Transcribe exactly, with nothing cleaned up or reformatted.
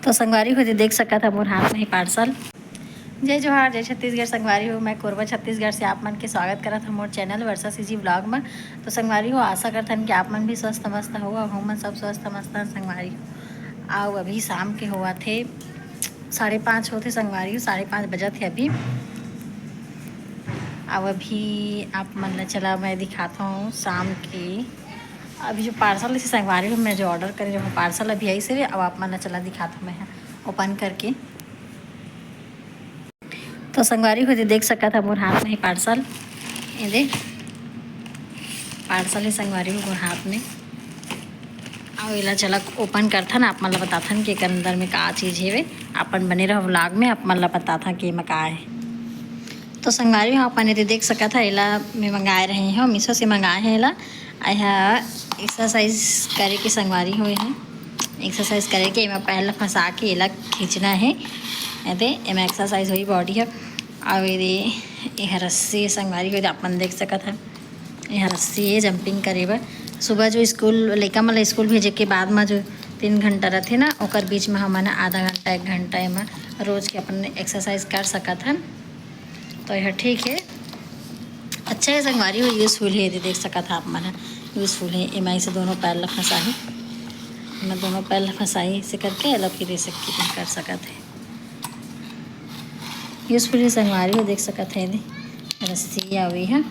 तो संगवारी हो, एदे देख सकत ह मोर हाथ में ही पार्सल। जय जोहार, जय छत्तीसगढ़ संगवारी हो। मैं कोरबा छत्तीसगढ़ से आप मन के स्वागत करत हूँ मोर चैनल वर्षा सीजी व्लॉग में। तो संगवारी हो, आशा करथन कि आप मन भी स्वस्थ मस्त हो और हमन सब स्वस्थ मस्त हन संगवारी हो। आओ, अभी शाम के होवत हे साढ़े पाँच होत हे संगवारी हो, साढ़े पाँच बजत हे अभी। अब अभी आप मन ला चला मैं दिखात हूँ शाम के अभी जो पार्सल इसे संगवारी हो, मैं जो ऑर्डर करे जो पार्सल अभी आई से, अब आप मन ला चला दिखात हूँ मैं ओपन करके। तो संगवारी हो, एदे देख सकत ह मोर हाथ में ही पार्सल, एदे पार्सल ही संगवारी हो मोर हाथ में। अब एला चला ओपन करथन, आप मन ला बताथन कि एकर अंदर में का चीज़ हेवे। अपन बने रहो व्लॉग में, आप मन ला बताथन कि एमा का हे। तो संगवारी हो, अपन एदे देख सकत ह, एला मैं मंगाए रहे हो, मीशो से मंगाए हे एला। एहा एक्सरसाइज करे के संगवारी हो, एहा एक्सरसाइज करे के। एमा पैर ला फंसा के एला खींचना हे, एदे एमा एक्सरसाइज होही बॉडी ह। अउ एदे एहा रस्सी संगवारी हो, एदे अपन देख सकत ह, एहा रस्सी हे जंपिंग करे बर। सुबह जो स्कूल, लइका मन ला स्कूल भेजे के बाद म जो तीन घंटा रथे ना, ओकर बीच म हमन ह आधा घंटा, एक घंटा एमा रोज के अपन एक्सरसाइज कर सकत हन। तो एहा ठीक हे, अच्छा हे संगवारी हो, यूजफुल हे, एदे देख सकत ह आप मन ह, यूजफुल हे। एमा ऐसे दोनों पैर ला फंसाही, एमा दोनों पैर ला फंसाही, ऐसे करके एला फिर ऐसे कर सकत हे। यूजफुल हे संगवारी हो, देख सकत ह एदे रस्सी आवे ह।